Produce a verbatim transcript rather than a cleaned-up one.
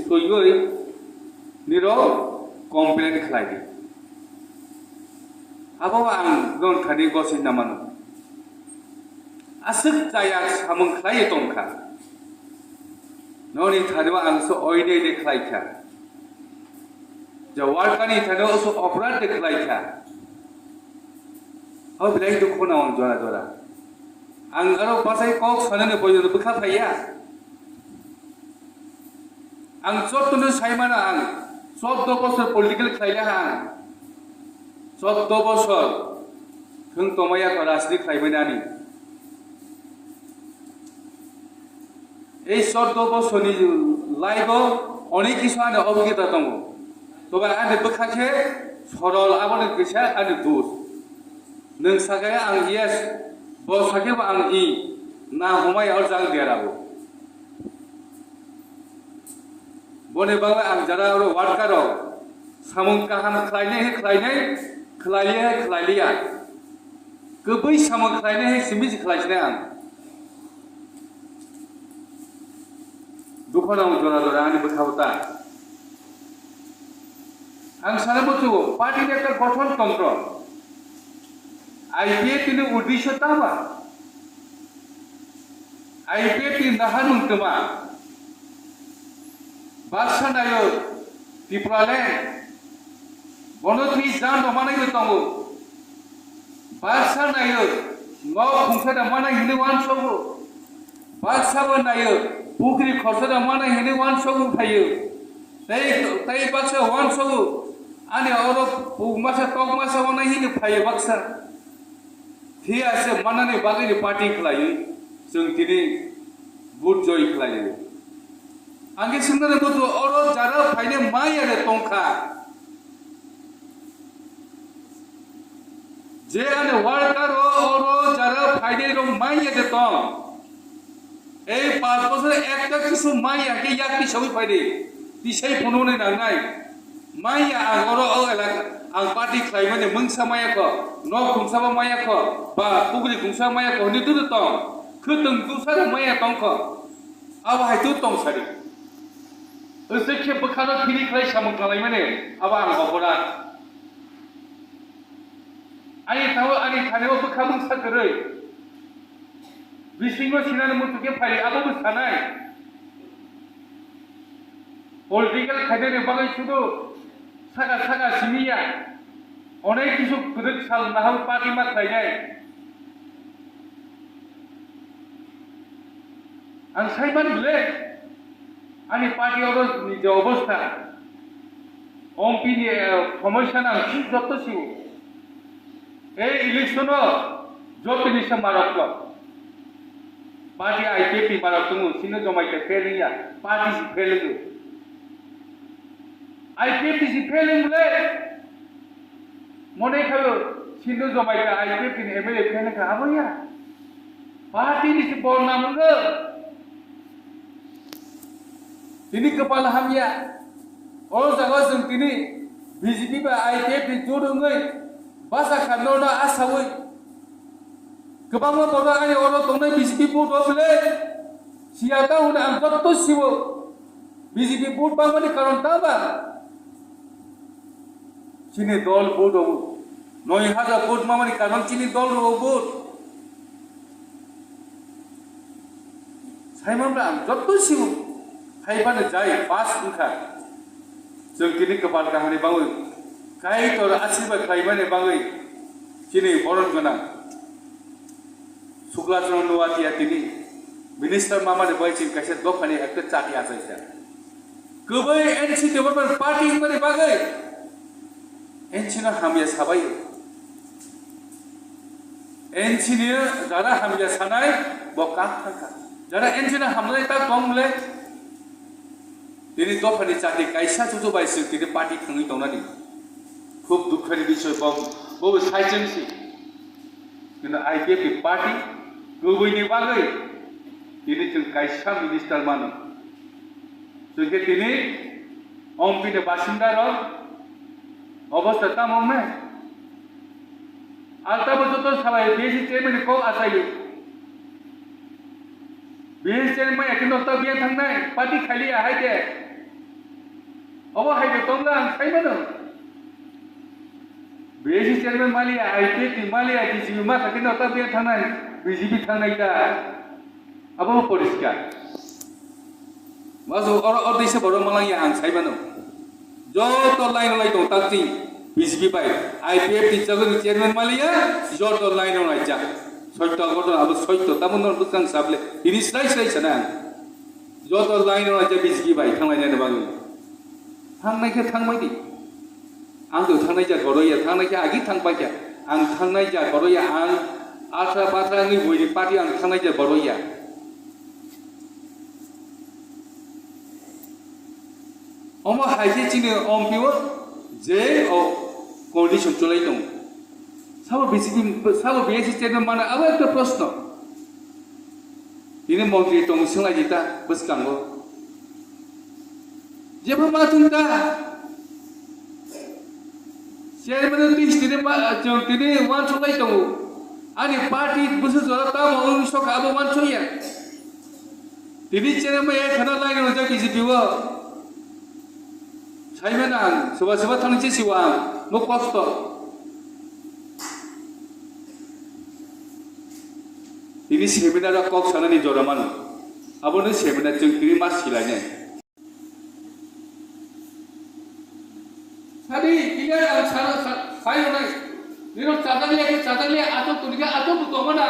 Twiwi nirok complain khlai di. Abo ang non thani gosoi na mano. Aswk chaya samung khlai tongkha. Noni thani ang so oide de khlai kha. Je worker ni thani so operate de khlai kha. Abo belai dukhu na ang jora jora. Ang aro bachai kok sanani boyong bwkha phaiya. Ang jotono sai mano, ang chordo bosor political khlai laha ang. Chordo bosor thwng tongmaya ko rajniti khlai mani ani. Ei chordo bosorni life o onek kisu ani obhigota tongo. Tobe ani bwkha khe sorol, aboni kisa ani dos. Nwng sakhe ang yes, bo sakhe bo ang i, na humai or jang derabo. Boni bagwi ang jara oro worker rok samung kaham khlainai he khlainai, khlaiya he khlailiya. Kwbwi samung khlainai he simi se khlaisinai ang. Dukho nang jora jora ani bwkha bo ta. Ang sana muchugo, party ni ekta gothon tontro. I P F T ni uddesho tama? I P F T ni naharmung tama? Baksa nayo Tipraland, bono twi jando manaibo tongo. Baksa nayo nok khungsa da manai hini wansogo. Baksa bo nayo pukri khorsa da manai hini wansogo phayo. Tei, tei baksa wansogo. Ani oro puk masa tok masa wanai hini phayo baksa. Phiya se manani bagwi ni party khlaiwi chwng tini vote joy khlaiwi. Ang khe swngna rwgwi oro jara phainai maya de tongkha. Je ani worker o oro jara phainai rok maya de tong. Ei panch bosor ekta kisu maya khe yak tisawi phaidi, tisai phunuknwi nangnai. Maya ang oro o elaka, ang party khlaimani mungsa maya kho, nok khungsa bo maya kho, ba pukri khungsa maya kho, hwnwi twi tong. Khwtwng dusaro maya tong kho. Abo hai twi tong sadi. Ese khe bwkhano phiri khlai samung khlaimani, abo ang oporad. Ani thago, ani thani o bwkha mungsa kwrwi. Bisingo sinani muchungkhe phai, abo bw sanai. Political khainani bagwi sudu saka saka simi ya. Onek kisu kwrwk sal nahal party ma khlainai. Ang saiman bwle, ani party oro ni je obostha, ompi ni, eh, somosya nang si jotto siwo. Ei election o jotoni se marok to. Party I P F T marok tongo, sino jomai khe fail wngya, party si fail wngo. I P F T si fail wngmole, mone khayo, sino jomai khe I P F T ni M L A fail wngkha, abo ya. Party ni si bol nam wngo. Tini kwpal hamya. O jaga o chwng tini B J P bai I P F ni jot wngwi basa kha nono asawi. Kwbangma borok ani oro tongnai B J P vote o bwle siya ta hwnwi ang jotto siwo. B J P vote bangmani karon ta ba? Chini dol vote rwo. Noi hajar vote mamani karon chini dol rwo vote. Saimanbra ang jotto siwo. Haibani jai pass wngkha. Chwng tini kwpal kahani bagwi Kaitor asirba khlaimani bagwi chini boron gwnang. Sukla chwng nuwa tiya tini minister mamani bai chwng kaisa dophani ekta chati achaisa. Kwbwi N C development party wngmani bagwi N C no hamya sabai. N C ni jara hamya sanai bo kak thangkha. Jara N C no hamlai ta tong le. Tini dophani chati kaisa chuchu bai chwng tini party thangwi tongnani. Khub dukhani bisoy bo, bo saichwng si. Kino I P F ni party kubui ni bagwi tini chwng kaisa minister mano. Chwng khe tini ompi ni basinda rok obostha tamo wngmai? Alta bo joto salai B C chairman ni kok achaio. B C chairman maya khe nokta biya thangnai, party khailiya hai de. Obo hai de tongla ang sai mano. B S C chairman maliya, I P F ni maliya, B J P ma kake no ta dia thangnai, B J P thangnai ta. Abo poriskar. Masu oro, oro disa borok malangya ang sai mano. Joto line lai tong takti B J P bai, I P F ni jagoni chairman maliya, joto line lai jak. Soito abo, abo soito, tamo no bwskang sable, ini srai srai sana. Joto line o aja B J P bai thanglai nani bagwi. Thangnai khe thangbai di. Ang to thangnai ja goroya, thangnai khe agi thangbai khe. Ang thangnai ja goroya, ang atra patra wngwi buini party ang thangnai ja goroya. Omo hai khe chini M P o je o condition chulai tongo. Sabo B J P, sabo B S C chairman mana abo ekta proshno. Tini montri tong swnglaidi ta bwskango. Jebo ma thung ta. Chairman twi tini ma, chwng tini uansuk lai tongo. Ani party bwswk jora tamo wng sok abo uansuk ya. Tini chairman ya khana lai no jak B J P o. Saimano ang, soba soba thangni se siwa ang, mo kosto. Tini seminar o kok sanani jora mano. Abono seminar chwng tini ma silainai. Sadi, tini ang sa-, sa-, sayo nai. Nino chajak le, chajak le, ato tuni ka, ato buto mana.